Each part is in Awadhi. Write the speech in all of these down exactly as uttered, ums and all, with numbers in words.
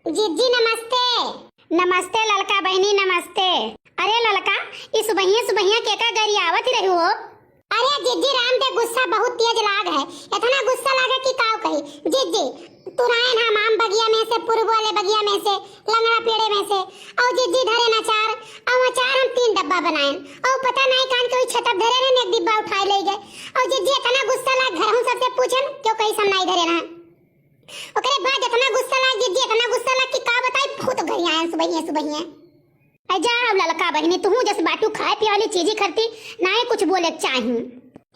जिज्जी नमस्ते। नमस्ते ललका बहिनी, नमस्ते। अरे ललका, ई सुबहिया सुबहिया केका गरियावत रही हो? अरे जिज्जी, राम दे गुस्सा बहुत तेज लाग है, इतना गुस्सा लागे कि काव कही। जिज्जी, तुरायन हम आम बगिया में से, पूर्व वाले बगिया में से, लंगड़ा पेड़े में से, और जिज्जी धरे ना अचार, और अचार हम तीन डब्बा बनाएन, और पता नहीं कान के वही छतप धरे रहन, एक डिब्बा उठाए ले गए। और जिज्जी इतना गुस्सा लाग, घर हूँ सबसे पूछन, क्यों कही सब नहीं धरे रहन। ओकरे बाद इतना गुस्सा लाग जिज्जी, इतना गुस्सा लाग कि का बताई, बहुत गरियायन सुबहिए सुबहिए। ऐ जा अब ललका बहिनी, तुहू जस बाटू खाए पिए वाली चीजी खरती, नाहीं कुछ बोले के चाही।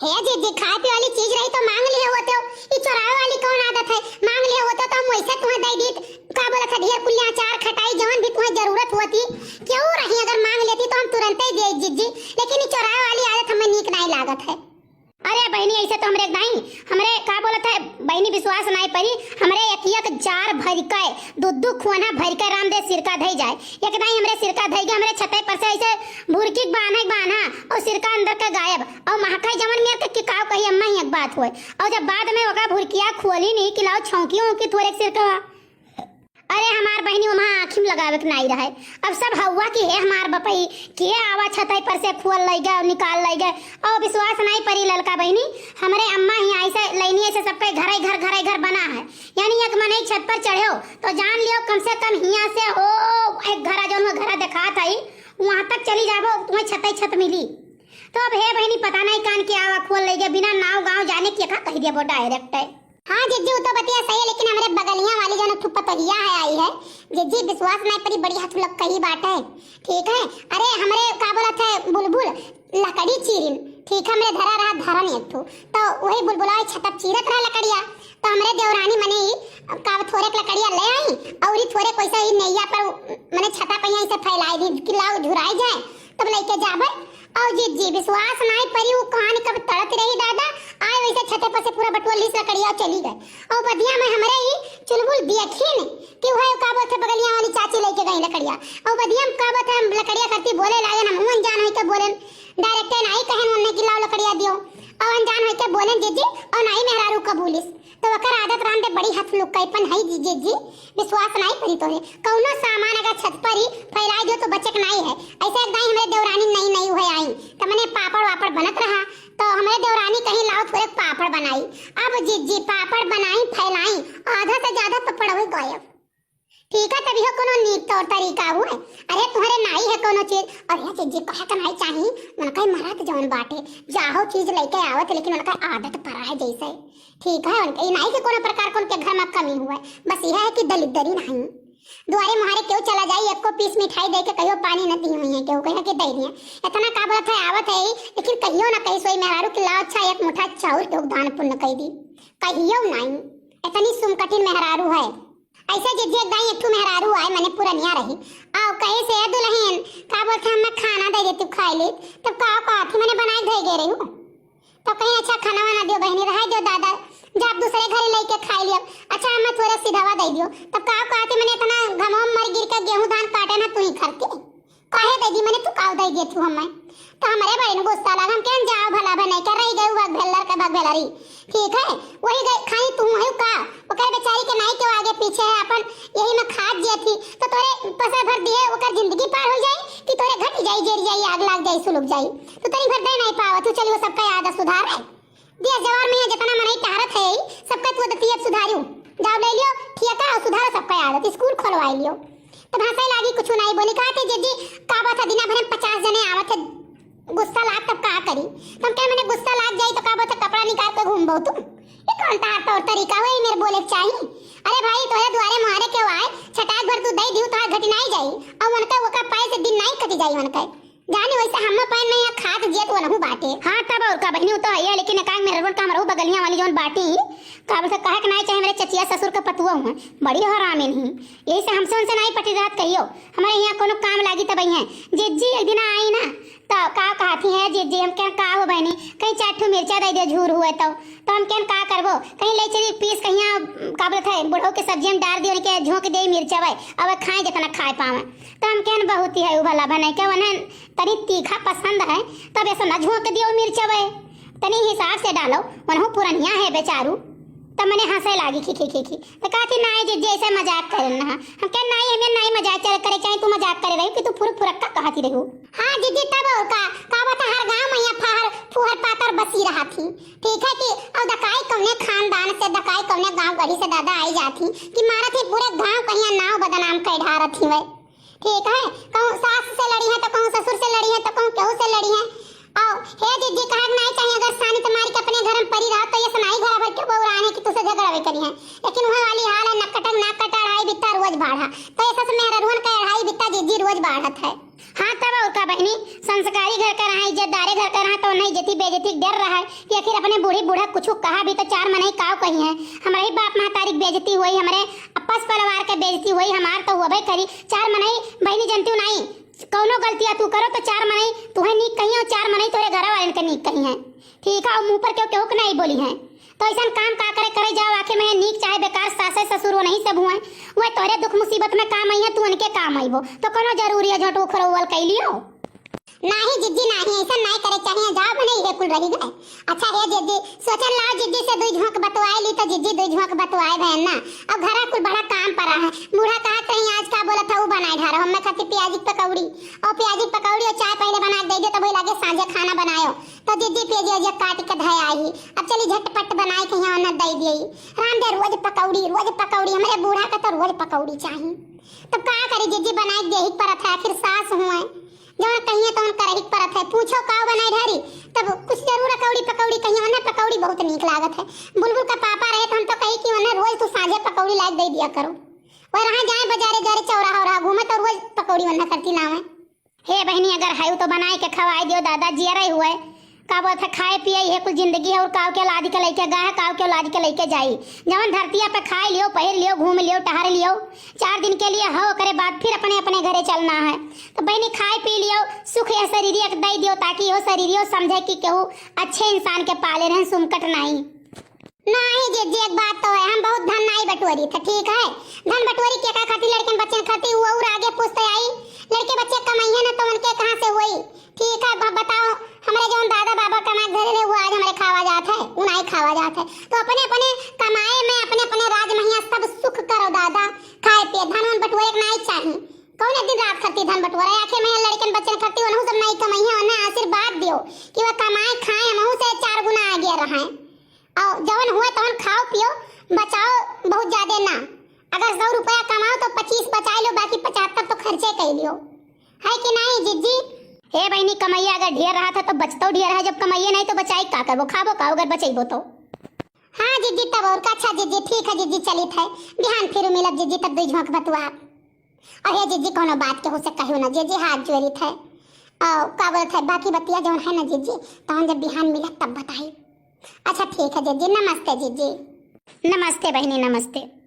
हे जिज्जी, खाए पिए वाली चीज रही तो मांग लिए होते हो, ई चोरावे वाली कौन आदत है? मांग लिए होते तो हम वैसे तुम्हें दे दीत। का बोलत है, ढेर कुल्ला अचार खटाई जवन भी तुम्हें जरूरत होती, क्यों रही, अगर मांग लेती तो हम तुरंते दे जिज्जी, लेकिन ई चोरावे वाली आदत हमें नीक नाहीं लागत है। अरे बहिनी, ऐसे तो हमरे एक दाई, हमरे का बोलत है बहिनी, विश्वास नाहीं परी, हमरे एक एक जार भरिके, दू दू खुअना भरिके राम दे सिरका धई जाए। एक दाई हमरे सिरका धई गए, हमरे छतई पर से ऐसे भुरकी के बान्हा के बान्हा और सिरका अंदर के गायब और महकाई जवन मेर के कि काव कही अम्मा ही एक बात होए। और जब बाद में ओका भुरकिया खोली नहीं कि लाओ छौंकी ओंकी थोड़े सिरका। अरे हमार बहिनी, ओमा आँखी में लगावे के नाई रहे। अब सब हवा की है हमार बपई, के आवा छतई पर से खोल लई गए, निकाल लई गए। और विश्वास नाई परी ललका बहिनी, हमरे अम्मा ही ऐसे लैनी ऐसे सबके घरे घर, घरे घर बना है। यानी एक मनई छत पर चढ़्यो तो जान लियो कम से कम हियाँ से हो एक घरा जौन हुआ घरा देखात है, वहाँ तक चली जाबो, तुम्हें छतई छत मिली। तो अब हे बहिनी, पता नहीं कान के आवा खोल लई गए, बिना नाव गाँव जाने के का कह देबो direct है। हाँ जिज्जी, वो तो बतिया सही है, लेकिन हमरे बगलिया वाली जौन थुप्पा तोहिया है आई है, जिज्जी विश्वास नहीं परी, बड़ी हथुलक्कही बात है। ठीक है, अरे हमरे का बोलत है बुलबुल, लकड़ी चीरिन, ठीक है, हमरे धरा रहा धरन एक ठो, तो वही बुलबुला छतप चीरत रहा लकड़िया, तो हमरे देवरानी मने ही का थोड़े लकड़िया ले आई और ही थोड़े कैसे ही नैया पर मने छता पहिया से फैलाई दी कि लाओ झुराई जाए, तब लेके जाबे। और जिज्जी विश्वास नाई परी, उ कान कब तड़त रही दादा, आए वैसे छते पर से पूरा बटुआ लीस लकड़िया चली गए। और बदिया में हमरे ही चुलबुल देखिन कि वह का बोलते बगलिया वाली चाची लेके गई लकड़िया। और बदिया में का बोलते हम लकड़िया करती बोले लागे, हम अनजान होई के बोलेन, direct नाई कहेन उनने कि लाओ लकड़िया दियो, और अनजान होई के बोलेन जिज्जी, और नाई मेहरारू कबूलिस। तो ओकर आदत राम दे बड़ी हथलुक्काईपन है जी, जिज्जी, विश्वास नाई परी तोरे। कौनो सामान अगर छत पर ही फैलाई दियो तो बचक नाई है। ऐसे एक दाई हमरे देवरानी नई नई हुए आई, तो मने पापड़ वापड़ बनत रहा, तो हमरे देवरानी कहीं लाओ थोड़े पापड़ बनाई। अब जिज्जी पापड़ बनाई, फैलाई, आधा से ज्यादा पापड़ हुई गायब। ठीक है, तभी हो कोनो नीक तौर तरीका हुए। अरे तुम्हारे नाई है कोनो चीज, और यह जिज्जी कहे के नाई चाही, उनका ही मरद जौन बाटे, जाहो चीज लेके आवत, लेकिन उनका आदत परा है जैसे। ठीक है, उनके ई नाई के कोनो प्रकार के उनके घर में कमी हुए, बस यह है कि दलिद्दरी नहीं। दुआरे मुहारे केहू चला जाई, एको पीस मिठाई दे के कहियो पानी न दी हुई है, केहू कहियो कि दे दिए। इतना का बोलत है, आवत है ही, लेकिन कहियो ना कही सोई मेहरारू कि लाओ अच्छा एक मुठा चाउर के दान पुण्य कह दी, कहियो नाई। इतनी सुमकटिन मेहरारू है। ऐसे जिज्जी एक दाई एक ठू मेहरारू आए, मने पुरनिया रही। आओ कहे से, "ए दुल्हन, का बोलत है, हमें खाना दे दे तू खाए ले।" तब का कहत ही, मने बनाए धई गए रही हूँ। तब कहीं, "अच्छा खाना वाना दियो बहिनी, रहा दियो दादा, जा आप दूसरे घरे लेके खाए लियो। अच्छा हमें थोड़ा सिधावा दे दियो।" तब का कहत ही, "मने इतना घमवा में मर गिर के गेहूं धान काटे ना तू ही घर के।" काहे दे दी, मने तू काव दे दिए तू हमें? तो हमरे बड़ी न गुस्सा लगा, हम कहन जाओ भला बने के रह गए वग भेलर के बग भेलरी। ठीक है, वही गए खाई तू है का? ओकर बेचारी के नाई के आगे पीछे है अपन, यही में खात जिए थी, तो तोरे पसर भर दिए ओकर जिंदगी पार हो जाई कि तोरे घट जाई, जर जाई, आग लाग जाई, सुलुक जाई, तो तनी भर दे नहीं पावा तू। चलियो सबका याद सुधार है। दिया जवार में जितना मनई टहरत है, सबका तू दतिया सुधारियो। जाओ ले लियो ठेका और सुधारो सबका आदत, स्कूल खोलवाई लियो। तब हंसे लागी, कुछ नहीं बोली। कहा थे, "जिज्जी, का बात है, दिना भर में पचास जने आवत है, गुस्सा लाग तब का करी?" तब कहे, "मने गुस्सा लाग जाई तो का बात है, कपड़ा निकाल के घूमबो तू? ये कौन तार तौर तरीका हुए मेरे बोले के चाही? अरे भाई, तोरे दुआरे मुहारे के आए, छटाक भर तू दे दियो, तो घटी नहीं जाई, और उनका वो का पाए से दिन नहीं कटी जाई उनका।" जानी वैसे हम अपन में यहाँ खात जियत वो नहु बाटे। हाँ, तब और का बहिनी, वो तो है, लेकिन एकांग मेहरवन का हमरहु बगलिया वाली जौन बाटी, का बोलते कहे के नाई चाहे, मेरे चचिया ससुर के पतुआ हुआ, बड़ी हरामिन ही। यही से हमसे उनसे नाई पटी रहत कहियो, हमारे यहाँ कोनो काम लागी तब आई हैं। जिज्जी एक दिन आई ना, तो का कहती है जिज्जी, हम कहें का हो बहिनी, कहीं चार ठो मिर्चा दे दे झूर हुए तो, तो हम कहें का करबो, कहीं ले चली पीस कहिया, का बोलत है, बुढ़ऊ के सब्जी में डाल दियो, उनके झोंक दे मिर्चा भाई, अब खाए जितना खाए पावे। तो हम कहें बहुत ही है उ भला बने के, उन्हें तनी तीखा पसंद है, तब ऐसा ना झोंक दियो मिर्चवे, तनी हिसाब से डालो, उनहु पुरनिया है बेचारू। तब मने हँसे लागी खी खी खी खी। तो कहती, "नाहीं जिज्जी, ऐसे मजाक करे ना।" हम कहे, "नाहीं, हमें नाहीं मजाक चल करे, चाहे तू मजाक करे रही कि तू फुरक फुरक का कहती रही।" हाँ जिज्जी, तब और का, का बता, हर गाँव में यहाँ फहर फुहर पातर बसी रहा थी। ठीक है कि अब दकाई कौने खानदान से, दकाई कौने गाँव गढ़ी से दादा आई जाती कि मारत ही पूरे गाँव कहिया नाव बदनाम कर ढारत ही वै। ठीक है, कहूँ सास से लड़ी है तो कहूँ ससुर से लड़ी है तो कहूँ केहू से लड़ी है। और हे जिज्जी, कहा के नाहीं चाहिए, अगर सानी तुम्हारी के अपने घर में परी रहा तो ये सनाई घर भर के बउराने की तुझसे झगड़ा भी करी है। लेकिन वह वाली हाल है, नक कटक नाक कटा, अढ़ाई बित्ता रोज बाढ़ा। तो ऐसा से मेहररुअन का अढ़ाई बित्ता जिज्जी रोज बाढ़त है। हाँ तब और का बहनी, संस्कारी घर का रहा, इज्जतदारे घर का रहा, तो नहीं इज्जती बेइज्जती डर रहा है कि आखिर अपने बूढ़ी बूढ़ा कुछ कहा भी तो चार मनई काव कही है। हमारे ही बाप महतारी की बेइज्जती हुई, हमारे अपस परिवार के बेइज्जती हुई, हमार तो हुआ करी। चार मनई बहनी जनती नहीं, कौनो गलतियाँ तू करो तो चार मनई तुहे नीक कही है और चार मनई तोरे घर वाले के नीक कही है। ठीक है, और मुँह पर केहू केहू के नहीं बोली है। तो ऐसन काम का करे, करे जाओ, आखिर में नीक चाहे बेकार सासे ससुर वो नहीं सब हुए, वह तोरे दुख मुसीबत में काम आई है, तू उनके काम आईबो, तो कौनो जरूरी है झोंट उखरौवल कई लियो? नाहीं जिज्जी नाहीं, ऐसा नाहीं करे चाहिए, जाओ मने ये कुल रही गए। अच्छा हे जिज्जी, सोचन लाओ जिज्जी से दुई झोंक बतवाए ली तो जिज्जी दुई झोंक बतवाए भैन ना। अब घरा कुल बड़ा काम पड़ा है। बूढ़ा कहा कहीं आज का बोला था वो बनाए ढारो, हमें खातिर प्याजी की पकौड़ी और प्याजी की पकौड़ी और चाय पहले बना के दे दे तो वही लगे सांझे खाना बनायो। तो जिज्जी प्याजी अजिया काट के धय आई। अब चली झटपट बनाए कहीं उन्हें दे दिए। राम दे रोज पकौड़ी, रोज पकौड़ी, हमारे बूढ़ा का तो रोज पकौड़ी चाहिए। तब का करी जिज्जी, बनाए के देही के परत है, आखिर सास हुए। जौन कहिए तौन करही के परत है। पूछो का बनाए ढारी, तब कुछ जरूर अकौड़ी पकौड़ी कहिए, उन्हें पकौड़ी बहुत नीक लागत है। बुलबुल का पापा रहे तो हम तो कही कि उन्हें रोज तू सांझे पकौड़ी लाके दे दिया करो। वह रहा जाए बाजारे जारे चौराहा उराहा घूमे तो रोज पकौड़ी उन्हें करती लावे। हे बहनी, अगर है तो बनाए के खवाए दियो दादा, जिया रही हुए। का बोलत है, खाए पिए ये कुल जिंदगी है, और काव के औलाद के लइके गए है, काव के औलाद के लइके जाई। जवन धरतिया पे खाए लियो, पहिर लियो, घूम लियो, टहर लियो, चार दिन के लिए हो, ओकरे बाद फिर अपने अपने घरे चलना है। तो बहनी, खाए पी लियो, सुख यह शरीरिया के दे दियो, ताकि यो शरीरियो समझे कि केहू अच्छे इंसान के पाले रहन, सुमकट नाई। नाहीं जिज्जी, एक बात तो है, हम बहुत धन नाई बटोरी थे, ठीक है? धन बटोरी के का खातिर, लड़कन बच्चन खातिर, वो और आगे पूछते आई, लड़के बच्चे कमाइए ना तो उनके कहाँ से हुई? ठीक है, ब-, बताओ, हमारे जौन दादा बाबा कमा के धरे रहे, वो आज हमारे खावा जात है, वो नाई खावा जात है। तो अपने, अपने कमाए में, अपने, अपने राज महिया सब सुख करो दादा, खाए पिए, धन वन बटोरे के नाई चाही। कौन दिन रात खातिर धन बटोरे, आखिर में लड़कन बच्चन खातिर, उन्हों सब नाई कमाइए, उन्हें आशीर्वाद दियो कि वह कमाए खाए, हमहू से चार गुना आगे रहें। और जवन हुए तवन खाओ पियो, बचाओ बहुत ज्यादा ना। अगर सौ रुपया कमाओ तो पच्चीस बचाए लो, बाकी पचहत्तर तो खर्चे कर लियो, है कि नाहीं जिज्जी? हे बहनी, कमैया अगर ढेर रहा था तो बचतो ढेर है, जब कमैया नहीं तो बचाई का करबो, खाबो का अगर बचैबो तो। हाँ जिज्जी, तब और का। अच्छा जिज्जी, ठीक है जिज्जी, चलित है, बिहान फिर मिलब जिज्जी, तब दुई झोंक बतुआ। अरे जिज्जी, कौनो बात केहू से कहियो ना जिज्जी, हाथ जोड़ित है। और का बोलत है, बाकी बतिया जौन है ना जिज्जी, तहन जब बिहान मिलब तब बताई। अच्छा ठीक है जिज्जी, नमस्ते जिज्जी। नमस्ते बहनी, नमस्ते।